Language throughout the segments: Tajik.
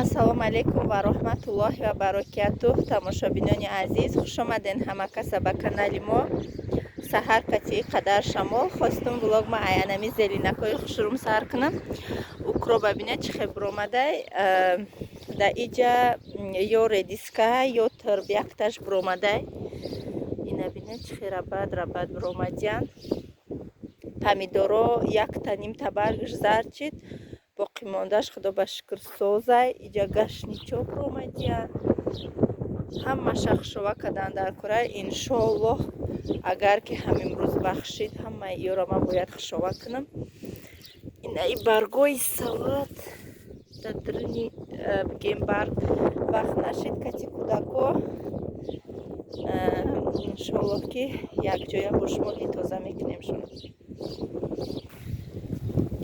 Ассалому алайкум ва раҳматуллоҳи ва баракатуҳ. Тамошобинони азиз, хуш омаден ҳама каса ба канали мо. Саҳар кати қадар шамол хостум влог ма аянами зелинакои хушрум сар кунам. Укроба бинед чӣ хел буромадай. Да иҷа ё редиска, ё турб якташ буромадай. Ина бинед чӣ хел рабад рабад буромадиян. Помидоро якта нимта баргаш зард шид. Боқимондааш худо ба шукр созай. Иҷа гашничо буромадиян. Ҳамаша хушова кардан дар кора. Иншоаллоҳ, агар ки ҳамимрӯз бахшид, ҳамаи иёро ман бояд хушова кунам. Инаи баргои салат дар даруни бигем барг вақт нашид кати кӯдако. Иншоаллоҳ, ки якҷоя бо шумо тоза мекунемшон.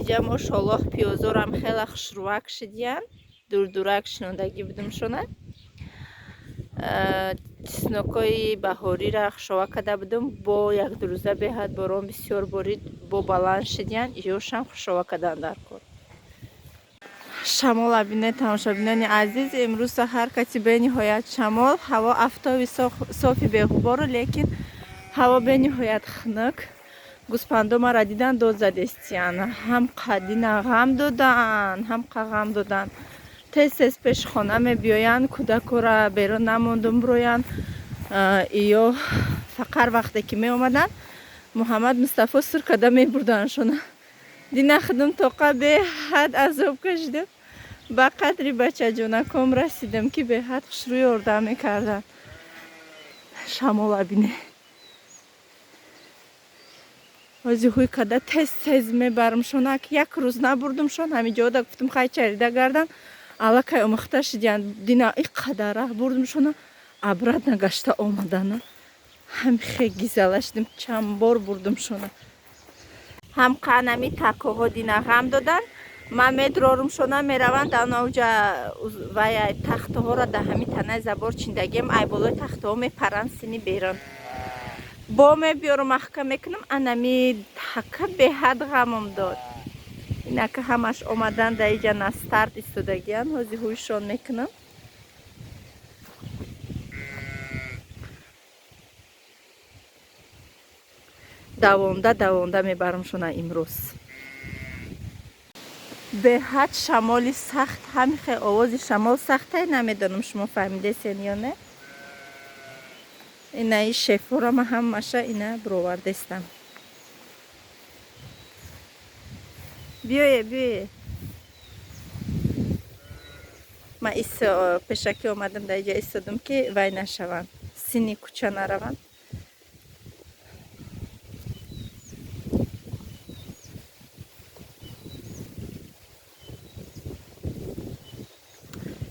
Иҷа мошоаллоҳ пиёзорам хеле хушрӯвак шидиян. Дурдурак шинондагӣ будумшона. Чеснокои баҳориро хушова карда будум. Бо як-ду рӯза беҳад борон бисёр борид, бо баланд шидиян. Иёшам хушова кардан дар кор. Шамола бинед, тамошобинони азиз, имрӯз саҳар кати бениҳоят шамол, ҳаво афтоби софи беғубору, лекин ҳаво бениҳоят хунук. Гӯспандо маро дидан дод задестиян. Ҳам қадина ғам додан, ҳам ғам додан. Тез тез пеши хона мебиёянд, кӯдакора берун намондум бироянд. Иё фақар вақте ки меомаданд, Муҳаммад Мустафо сур карда мебурдандшона. Дина худум тоқа беҳад азоб кашидам. Ба қадри бачаҷонаком расидам, ки беҳад хушрӯ ёрдам мекарданд. Шамола бине. Ҳози ҳуй карда тез тез мебарамшона. Як рӯз набурдумшон, ҳамин ҷода гуфтум хай чарида гардан. Аллакай омӯхта шидиянд. Дина ин қадар раҳ бурдумшона, обратно гашта омадана. Ҳами хе гизала шидим, чанд бор бурдумшона. Ҳам қанами такоҳо дина ғам додан. Ман медрорумшона, мераванд дар вай тахтаҳоро дар ҳамин танаи забор чиндагиам, ай болои тахтаҳо мепаранд сини берун. Бо мебиёрум маҳкам мекунам, анами така беҳад ғамам дод. Инака ҳамаш омадан дар иҷа на старт истодагиян, ҳози ҳуйшон мекунам. Давонда давонда мебарамшона имрӯз. Беҳад шамоли сахт, ҳамин хел овози шамол сахтай, намедонам шумо фаҳмидесен ё не. Инаи шефҳоро ман ҳамаша ина бировардестам. Биёе, биёе. Ман пешакӣ омадам дар иҷа истодам, ки вай нашаванд, сини кӯча нараванд.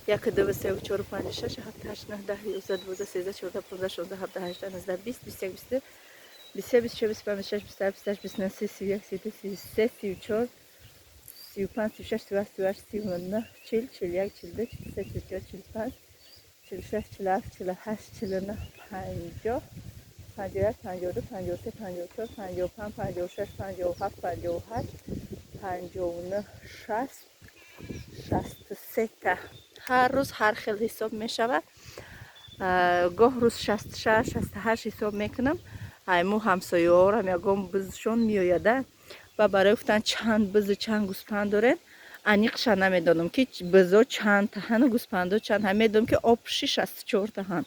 Як, ду, се, чор, панҷ, шаш, ҳафт, ҳашт, нӯҳ, 10, 11, 12, 13, 14, 15, 16, 17, 18, 19, 20, 21, 22, 23, 24, 25, 26, 27, 28, 29, 30, 31, 32, 33, 34, 35, 36, 37, 38, 39, 40, 41, 42, 43, 44, 45, 46, 47, 48, 49, 50, 51, 52, 53, 54, 55, 56, 57, 58, 59, 60, 63 та. Ҳар рӯз ҳар хел ҳисоб мешавад. Гоҳ рӯз 66, 68 ҳисоб мекунам. Айму ҳамсояҳорам ягон бизшон меояда ва барои гуфтан чанд бизу чанд гӯспанд дорем, аниқша намедонам, ки бизо чанд таҳану гӯспандо чанд. Ҳам медонам, ки обши 64 таҳан.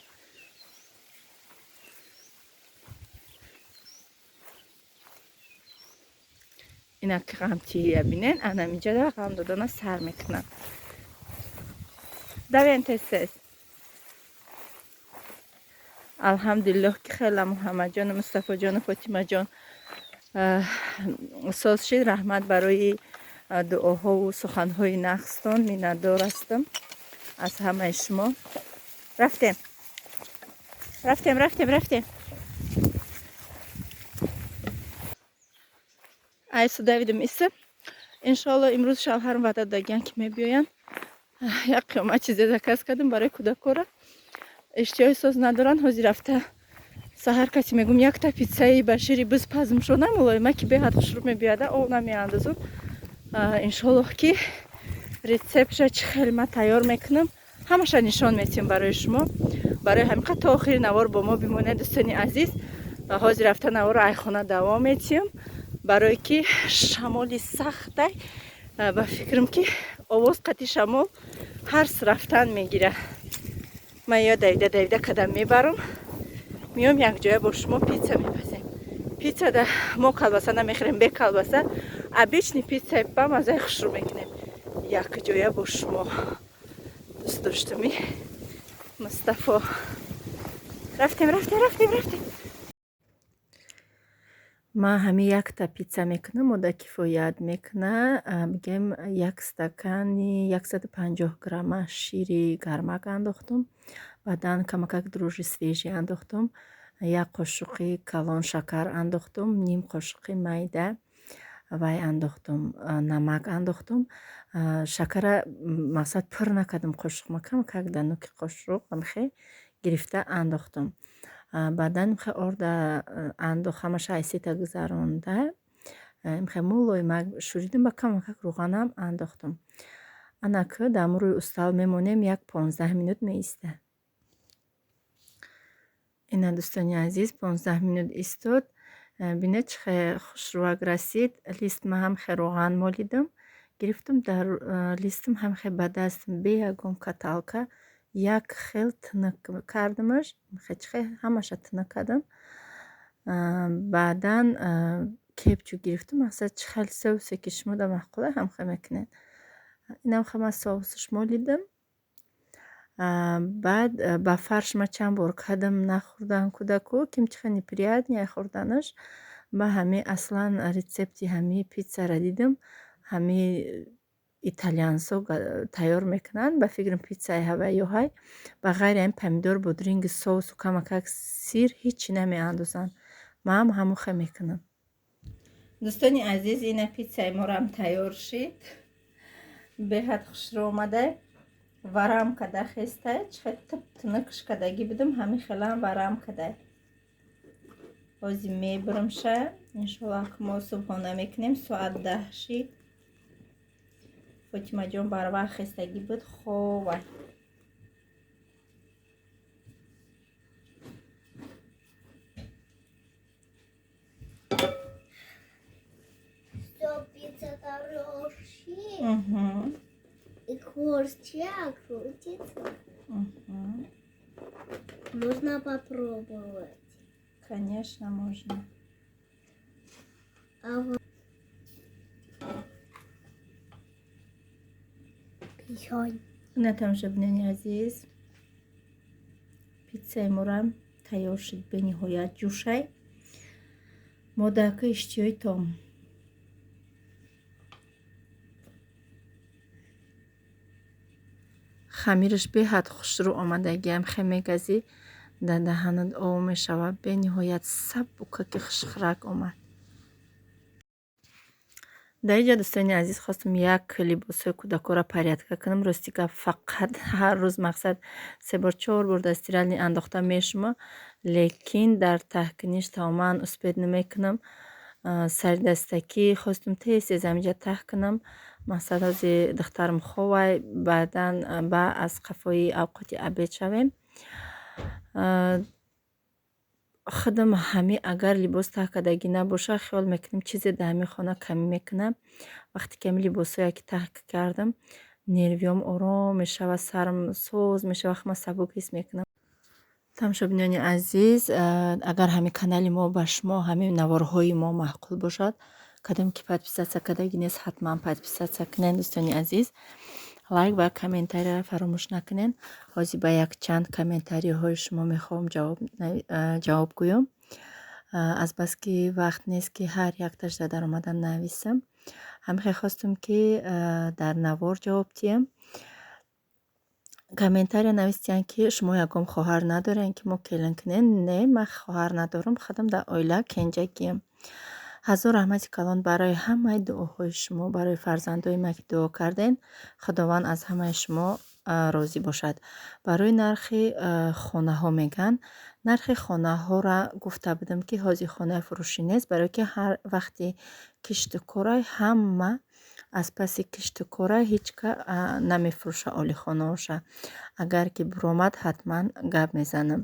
Инак ғамтия бинен, анаминҷа ғам додана сар мекунам. Давен тез тез. Алҳамдулиллоҳ, ки хела Муҳаммадҷону Мустафоҷону Фотимаҷон соз шид. Раҳмат барои дуоҳову суханҳои нағзтон, миннатдор ҳастам аз ҳамаи шумо. Рафтем, рафтем, рафтем, рафтем. Айсу давидим иса. Иншоалло, имрӯз шавҳарам ваъда додагиян, ки мебиёянд. Як қиёмат чизе заказ кардам барои кӯдакора. Иштиҳои соз надоранд. Ҳозир рафта саҳар каси мегум, якта питсаи ба шири биз пазм шуда, мулоима, ки беҳад хушрӯ мебиёяда, об намеандозум. Иншоаллоҳ, ки Рецептша чӣ хел ма тайёр мекунам, ҳамаша нишон метиҳем барои шумо. Барои ҳамин қа то охири навор бо мо бимонед, дӯстони азиз. Ҳозир рафта наворро айхона давом метиҳем, барое ки шамоли сахтай. Ба фикрам, ки овоз қати шамол ҳарс рафтан мегира. Ман ё давида давида кадам мебарам, миём, якҷоя бо шумо пицца мепазем. Пиццада мо колбаса намехӯрем, бе колбаса обычный пиццаи ба маззаи хушрӯ мекунем якҷоя бо шумо, дӯст доштуми Мустафо. Рафтем, рафтем, рафтем, рафтем. Ман ҳамин якта пицца мекунам, ода кифоят мекуна. Бигем, як стакани 150 грамма шири гармак андохтум, баъдан камакак дрожжи свежий андохтум, як қошуқи калон шакар андохтум, ним қошуқи майда вай андохтум, намак андохтум. Шакара, мақсад, пур накардам қошуқма, камакак дар нуки қошуқ амхе гирифта андохтум. Баъдан имхе орда андох, ҳамаша ай сита гузаронда, имхе мулоимак шӯридим, ба камакак рӯғанам андохтум. Анаки дар рӯи устал мемонем, як 15 минут меиста. Ина, дӯстони азиз, 15 минут истод. Бинед, чӣ хел хушрӯвак расид. Листма ҳам хе рӯған молидам, гирифтум, дар листам ҳам хе ба даст, бе ягон каталка, як хел тинук кардамаш. Чӣ хел ҳамаша тинук кардам. Баъдан кетчуп гирифтум. Мақсад, чӣ хел соусе ки шумода маъқула, ҳамхел мекунед. Инам хел ман соусаш молидам. Баъд ба фарш ма чанд бор кардам, нахӯрдан кӯдаку, ким чӣ хел неприятный хӯрданаш. Ма ҳами аслан рецепти ҳамии пиццара дидам, ҳами итальянсо тайёр мекунанд. Ба фикрам, пиццаи ҳавайёҳай. Ба ғайри ҳамин помидор, бодринги, соусу камакак сир ҳичи намеандозанд. Маам ҳамон хел мекунам. Дӯстони азиз, ина пиццаи морам тайёр шид. Беҳад хушрӯ омада, варам када хестай. Чӣ хел тип тинукш кадагӣ будам, ҳамин хелам варам кадай. Ҳозир мебурам-ша, иншоаллоҳ. Мо субҳона мекунем, соат 10 шид. Фотимаҷон барвақт хестагӣ буд, ховай. Все, пицца хорошая. Угу. И хвостик крутится. Угу. Можно попробовать. Конечно, можно. А вот Писонь. Ина, тамошобинони азиз, пиццаи морам тайёр шуд, бениҳоят ҷӯшай. Модака иштиҳои том. Хамираш беҳад хушрӯ омадагиам, хе мегазӣ, дар даҳанат об мешавад. Бениҳоят сабукаки хушхӯрак омад. Дар инҷа, дӯстони азиз, хостам як либосҳои кӯдакоро порядка кунам. Рости гап, фақат ҳар рӯз, мақсад, се бор, чор бор дар стиральный андохта мешума, лекин дар таҳкуниш тамоман успеть намекунам. Сари дастакӣ хостум тез тез ҳаминҷа таҳ кунам. Мақсад, ҳозир духтарам ховай, баъдан ба аз қафои авқоти обед шавем. Худам ҳами агар либос таҳ кардагӣ набошад, хиёл мекунем, чизе дар ҳамин хона камӣ мекунам. Вақте ки ҳамин либосҳое ки таҳ кардам, нервиём ором мешавад, сарам соз мешавад, ман сабук ҳис мекунам. Тамошобинони азиз, агар ҳамин канали мо ба шумо, ҳамин наворҳои мо маъқул бошад, кадом ки подписаться кардагӣ нест, ҳатман подписаться кунед, дӯстони азиз. Лайк ва комментарияро фаромӯш накунед. Ҳозир ба якчанд комментариҳои шумо мехоҳам ҷавоб гӯям. Азбаски вақт нест, ки ҳар якташда даромада нависам, ҳамихел хостум, ки дар навор ҷавоб диҳам. Комментария навистиянд, ки шумо ягон хоҳар надорем, ки мо келин кунем. Не, ман хоҳар надорам, худам дар оила кенҷагиам. Ҳазор раҳмати калон барои ҳамаи дуоҳои шумо, барои фарзандои ман, ки дуо кардем. Худованд аз ҳамаи шумо розӣ бошад. Барои нархи хонаҳо мегӯянд. Нархи хонаҳоро гуфта будам, ки ҳозир хонаи фурӯшӣ нест, барое ки ҳар вақти кишту корай ҳама Аз паси кишту кора ҳеҷ ка намефурӯша олихонаоша. Агар ки буромад, ҳатман гап мезанам.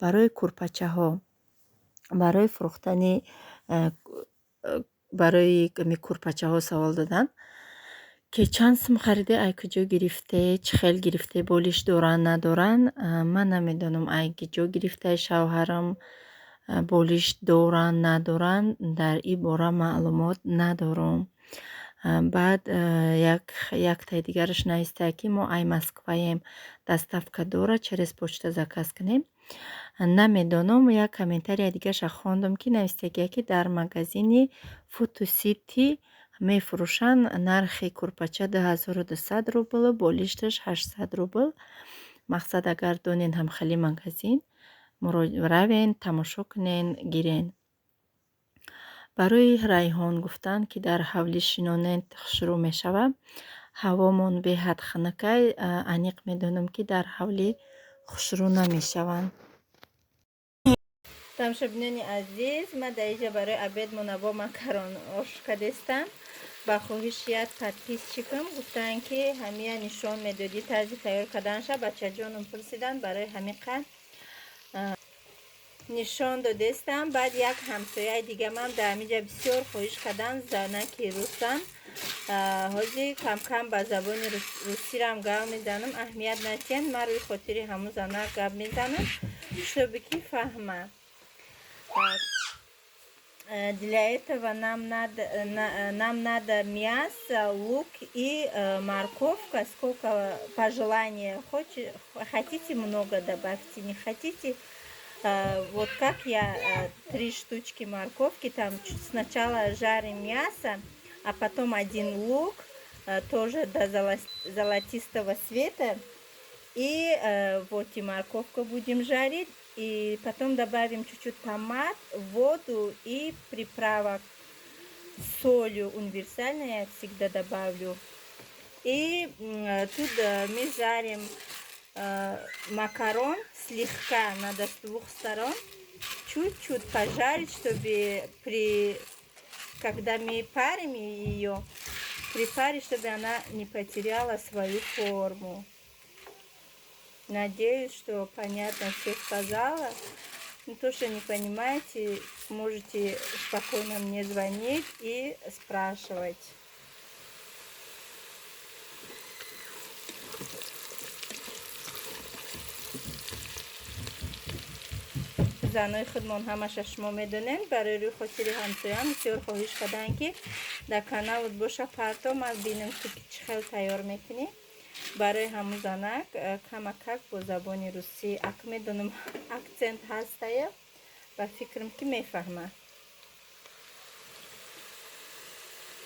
Барои курпачаҳо, барои фурӯхтани, барои курпачаҳо савол доданд, ки чанд сум хариде, ай куҷо гирифте, чӣ хел гирифте, болиш доранд, надоранд. Ман намедонам, ай киҷо гирифтаи шавҳарам, болиш доранд, надоранд, дар ин бора маълумот надорам. Баъд яктаи дигараш навистае, ки мо ай Москваем, доставка дорад, через почта заказ кунем. Намедонам, як комментария дигараша хондам, ки навистагие, ки дар магазини Фотосити мефурӯшанд, нархи курпача 2200 рубл, болишташ 800 рубл. Мақсад, агар донен ҳамхели магазин, равен, тамошо кунен, гирен. Барои райҳон гуфтанд, ки дар ҳавлӣ шинонед, хушрӯ мешавад. Ҳавомон беҳад хунукай, аниқ медонам, ки дар ҳавлӣ хушрӯ намешаванд. Тамошобинони азиз, ман дар инҷа барои обед монабо макарон ош кардестам. Ба хоҳиши як подписчикам гуфтанд, ки ҳамия нишон медодӣ тарзи тайёр карданша. Бачаҷонам пурсиданд, барои ҳамин қанд нишон додестам. Баъд як ҳамсояи дигамам дар ҳаминҷа бисёр хоҳиш карданд, занаки русам. Ҳозир камкам ба забони русирам гап мезанам, аҳамият натиҳанд, ман рӯи хотири ҳамун занак гап мезанам, чтобы ки фаҳма. Для этого нам надо мясо, лук и морковка, сколько по желанию. Хотите много добавьте, не хотите. Вот как я три штучки морковки, там сначала жарим мясо, а потом один лук, тоже до золотистого цвета. И вот и морковку будем жарить. И потом добавим чуть-чуть томат, воду и приправок. Солью универсальной я всегда добавлю. И тут мы жарим макарон слегка, надо с двух сторон чуть-чуть пожарить, чтобы когда мы парим ее, припарить, чтобы она не потеряла свою форму. Надеюсь, что понятно все сказала. Ну, то, что не понимаете, можете спокойно мне звонить и спрашивать. Занои худмон ҳамаша шумо медонем. Барои рӯи хотири ҳамсоям бисёр хоҳиш карданд, ки дар каналут боша парто, ман бинам, ту ки чӣ хел тайёр мекунӣ. Барои ҳамун занак камакак бо забони русӣ, ак медонам, акцент ҳастая, ба фикрам, ки мефаҳма.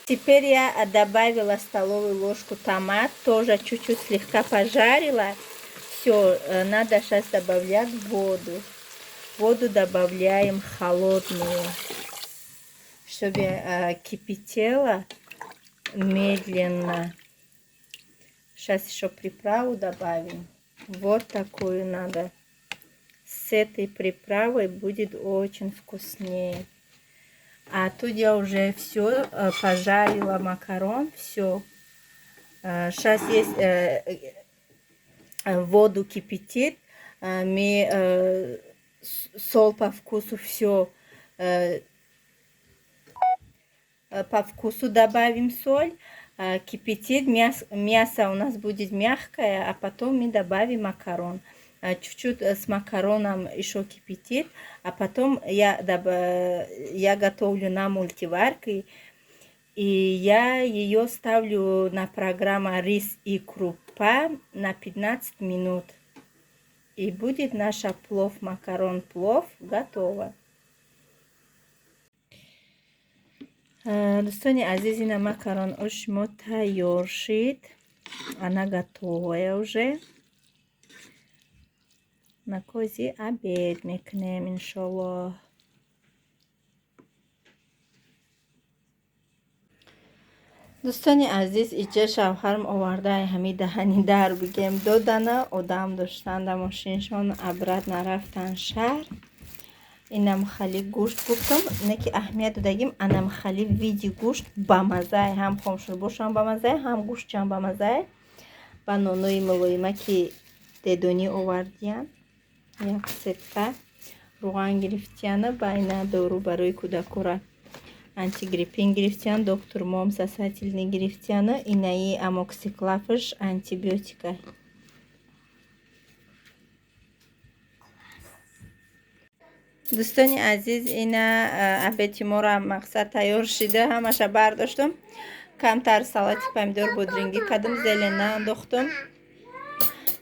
Теперь я добавила столовую ложку томат, тоже чуть-чуть слегка пожарила. Все, надо сейчас добавлять воду. Воду добавляем холодную, чтобы кипятела медленно. Сейчас еще приправу добавим. Вот такую надо. С этой приправой будет очень вкуснее. А тут я уже все пожарила макарон, все. Сейчас есть воду кипятит. Мы соль по вкусу, все по вкусу добавим соль. Кипятит, мясо у нас будет мягкое, а потом мы добавим макарон. Чуть-чуть с макароном еще кипятит, а потом я готовлю на мультиварке, и я ее ставлю на программу рис и крупа на 15 минут. И будет наша плов, макарон плов готова. Дӯстони азиз, ина макарон ош мо тайёр шид. Она готовая уже. Накози обед мекунем, иншоллоҳ. Дӯстони азиз, иҷа шавҳарам овардаи ҳами даҳани дар бигем додана, одам доштан дар мошиншон, обратно рафтан шаҳр. Инам хали гӯшт гуфтам, не ки аҳамият додагим, анам хали види гӯшт бамазае, ҳам хомшӯрбошам бамазае, ҳам гӯштчам бамазае. Ба нонои мулоима ки дедонӣ овардиян, як сетка рӯған гирифтияна, ба ина дору барои кӯдакора антигриппин гирифтиян, доктор мом сосательный гирифтияна, инаи амоксиклафш антибиотика. Дӯстони азиз, ина обеди моро мақсад тайёр шида, ҳамаша бардоштум. Камтар салати помидор бодрингӣ кардам, зелена андохтум.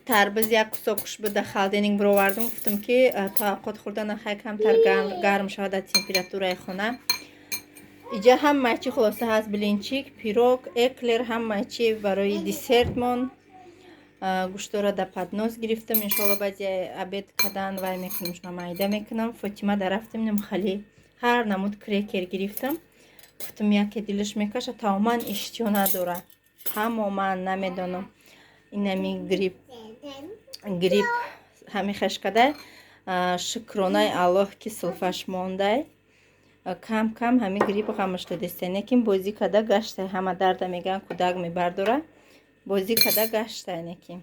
Тарбуз як кусок буда холодильник бировардум, гуфтум ки таваққот хӯрда нахай, камтар гарм шавад дар температураи хона. Иҷа ҳамаи чи хулоса ҳаст: блинчик, пирог, эклер, ҳамаи чи барои десертмон. Гӯштора дар поднос гирифтам, иншоалло баъди обед кардан вай мекунам, шуна майда мекунам. Фотима дар рафтем, хали ҳар намуд крекер гирифтам. Гуфтам яке дилаш мекаша, тамоман иштиҳо надора. Тамоман намедонам. Инами грипп, грипп ҳами хешкадай. Шукронаи Аллоҳ ки сулфаш мондай. Кам кам ҳами грипп ғамаш додеста. Некин бозӣ када гаштай, ҳама дарда мегӯянд кӯдак мебардора. Бозӣ када гаштай, некин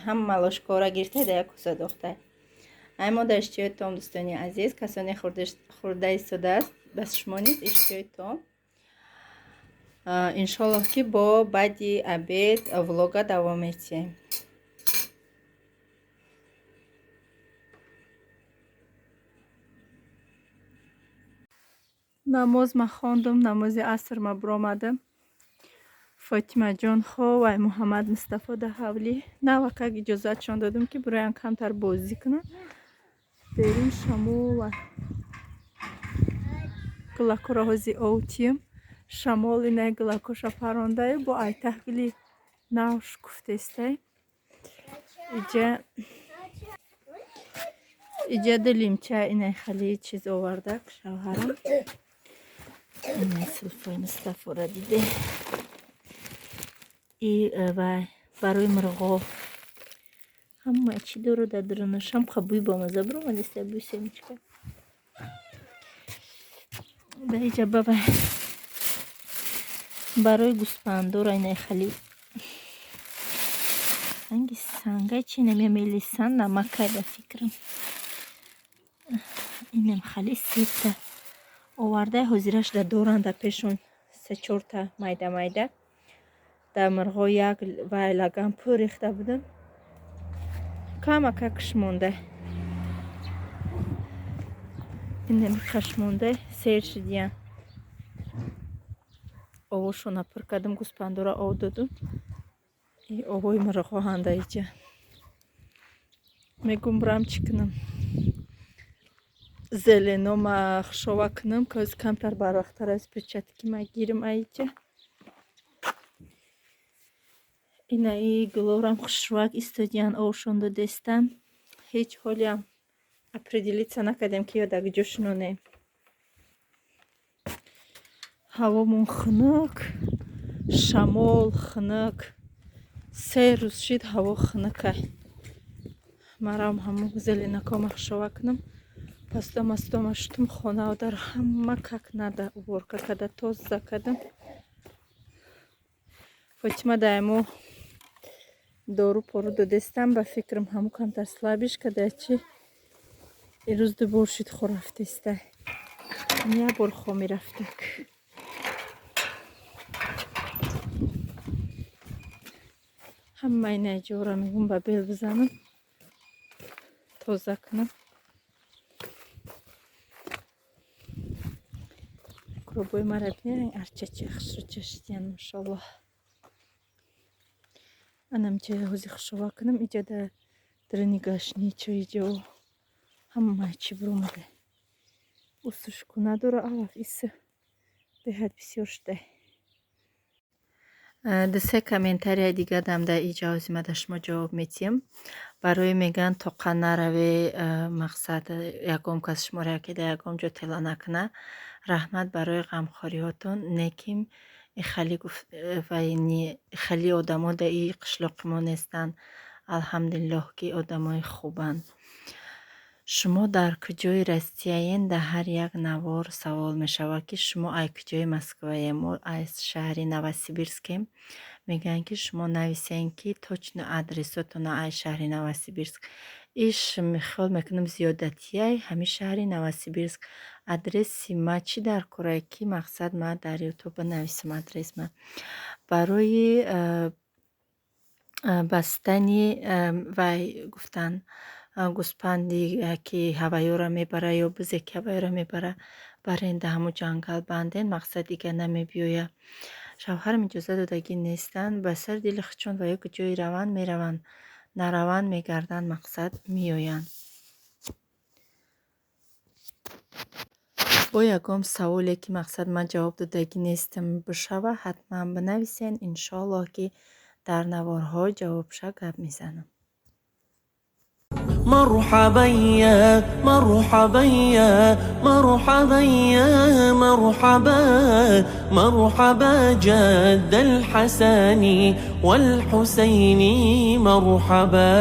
ҳама лошкора гирифтай, да як куса дохтай. Ай мо дар иштиҳои том, дӯстони азиз, касоне хӯрда истодааст, бас шумо низ иштиҳои том. Иншоллоҳ ки бо баъди обед влога давом метиҳем. Намоз ма хондум, намози аср ма биромадам. Фотимаҷон хо вай Муҳаммад Мустафо дар ҳавлӣ. Навакак иҷозатшон додум ки бироян камтар бозӣ кунанд. Берун шамола. Гулакҳоро ҳози овтием. Шамол инай гулакҳоша парондаю бо айтаҳ гули нав шукуфтестай. Иҷа ду лимча инай хали чиз овардак шавҳарам. Инай сулфои Мустафоро диде. И вай барои мурғо ҳама чӣ дору дар дурунаш, ҳам бӯй бомаза биромадеста, бӯй семечка. Ба иҷа бабай барои гӯспандора инай хали санги сангай чи намя мелисан намакай ба фикрам. Инам хали сета овардай, ҳозираш да доранд дар пешон се-чорта майда майда. Дар мурғо як вай лаган пур рехта будам. Камака кушмонда. Инам қашмонда сер шидиян. Овошона пур кардам, гӯспандора ов додум. И овои мурғо ҳанда иҷа. Мегум бирам чӣ кунам? Зеленома хушова кунам, ки ҳози камтар барвақттар аз перчатки ма гирим аиҷа. Инаи гулорам хушрӯак истодиян, овшон додестан. Ҳеҷ ҳолиам определиться накардем ки ё дар куҷо шинонем. Ҳавомон хунук, шамол хунук. Се рӯз шид ҳаво хунукай. Марам ҳамон зеленакома хушова кунам. Паста мастома шутум, хонау дар ҳама как надо уборка када, тоза кардам. Фотима даимо дору пору додестам, ба фикрам ҳаму камтар слабиш када чи ирӯз ду бор шид хо рафтеста. Як бор хо мерафтак. Ҳамаи наҷора мегум ба бел бизанам, тоза кунам. Куробои мара бинед, арчачи хушрӯча шидиян, машоаллоҳ. Анам чай ҳози хушова кунам, иҷа дар даруни гашничо иҷо ҳамаи чӣ биромада. Усушку надора, алаф иса беҳад бисёр шудай. Ду-се комментарияи дига дам дар иҷа ҳози ма дар шумо ҷавоб метиҳам. Барои мегӯянд тоқа нараве, мақсад ягон кас шуморо яке дар ягон ҷо тела накуна. Раҳмат барои ғамхориҳотон, неким хали одамо дар и қишлоқи мо нестанд. Алҳамдулиллоҳ ки одамои хубанд. Шумо дар куҷои Россияен? Дар ҳар як навор савол мешавад, ки шумо ай куҷои Москваем? Мо аз шаҳри Новосибирскем. Мегӯянд, ки шумо нависен, ки точно адресотона ай шаҳри Новосибирск. Иш хиёл мекунам, зиёдатияй ҳамин шаҳри Новосибирск. Адреси ма чӣ дар корае, ки мақсад ма дар Ютуб бинависам адресма? Барои бастани вай гуфтан, гӯспанди, ки ҳавайёро мебара, ё бузе, ки ҳавайёро мебара, барен да ҳамун ҷангал банден, мақсад дига намебиёя. Шавҳарам иҷоза додагӣ нестанд. Ба сари дили худшон ва ё куҷое раванд, мераванд, нараванд, мегарданд, мақсад меоянд. Бо ягон саволе, ки мақсад ман ҷавоб додагӣ нестам, бишава, ҳатман бинависен. Иншоаллоҳ, ки дар наворҳо ҷавобша гап мезанам. مرحبا يا مرحبا يا مرحبا يا مرحبا، مرحبا جد الحسن والحسين، مرحبا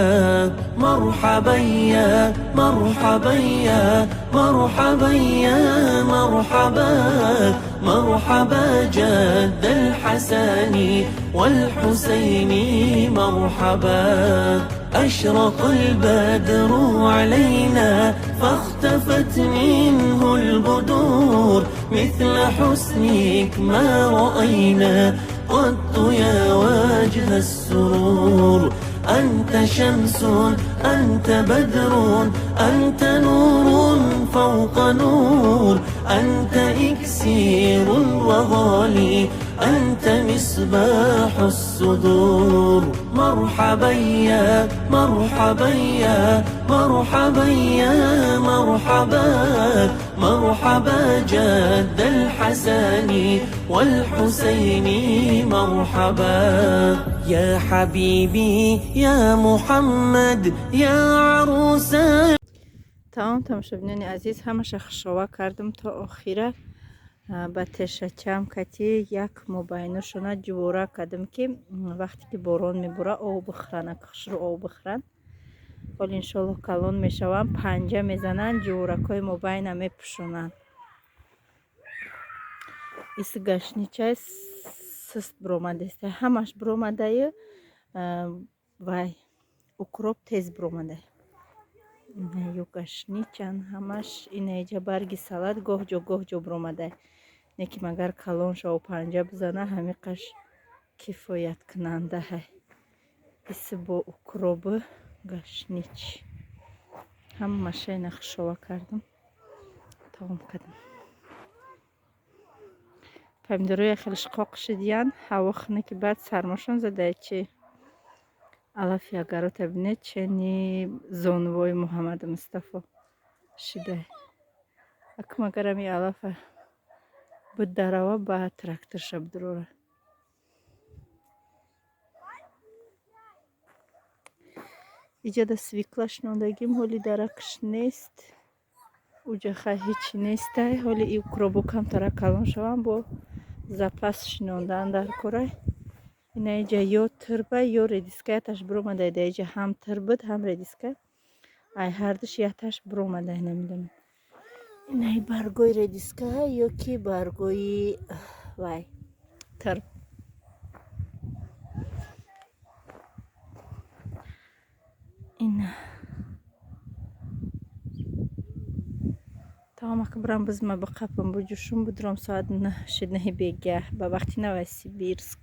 مرحبا يا مرحبا يا مرحبا يا مرحبا، مرحبا جد الحسن والحسين، مرحبا. أشرق البدر علينا فاختفت منه البدور، مثل حسنك ما رأينا قط يا وجه السرور. أنت شمس أنت بدر أنت نور فوق نور، أنت إكسير وغالي أنت مصباح الصدور. مرحبا يا مرحبا يا مرحبا يا مرحبا، مرحبا جد الحسن والحسين، مرحبا. يا حبيبي يا محمد يا عروس. Тамом, тамошобинони азиз, ҳамаша хушова кардам то охира. Ба тешачам кати як мобайношона ҷувора кардам, ки вақте ки борон мебора, об бихӯранд, хушрӯ об бихӯранд. Ҳол иншоаллоҳ калон мешаванд, панҷа мезананд, ҷуворакҳои мобайна мепӯшонанд. Иси гашничай сист биромадааст, ҳамаш биромадаю, вай укроп тез биромада, ё гашничан ҳамаш. Инаиҷа барги салат гоҳ ҷо гоҳ ҷо биромада, не ки магар калон шаву панҷа бизана, ҳамиқаш кифояткунандаҳай. Иси бо укробу гашнич ҳамаша ина хушова кардам, тамом кардам. Помидороя хеле шиқоқ шидиян, ҳаво хунуки, баъд сармошон задая чи. Алафи агарота бинед, чени зонувои Муҳаммаду Мустафо шидай. Акум агар ами алафа бударава, ба тракторша бидурора. Иҷада свекла шинондагим, ҳоли даракш нест. Уҷа хай ҳечи нестай. Ҳоли и укробо камтара калон шаванд, бо запас шинондан дар корай. Ина иҷа ё тирба, ё редиска, яташ биромадай. Да иҷа ҳам тир буд, ҳам редиска, ай ҳардуш яташ биромадай, намедонам, инаи баргои редиска ё ки баргои вай тир. Ина тамом, ака бирам бизма биқапам, буҷушум, будурам. Соат 9 шид, 9 бегаҳ ба вақти Новосибирск.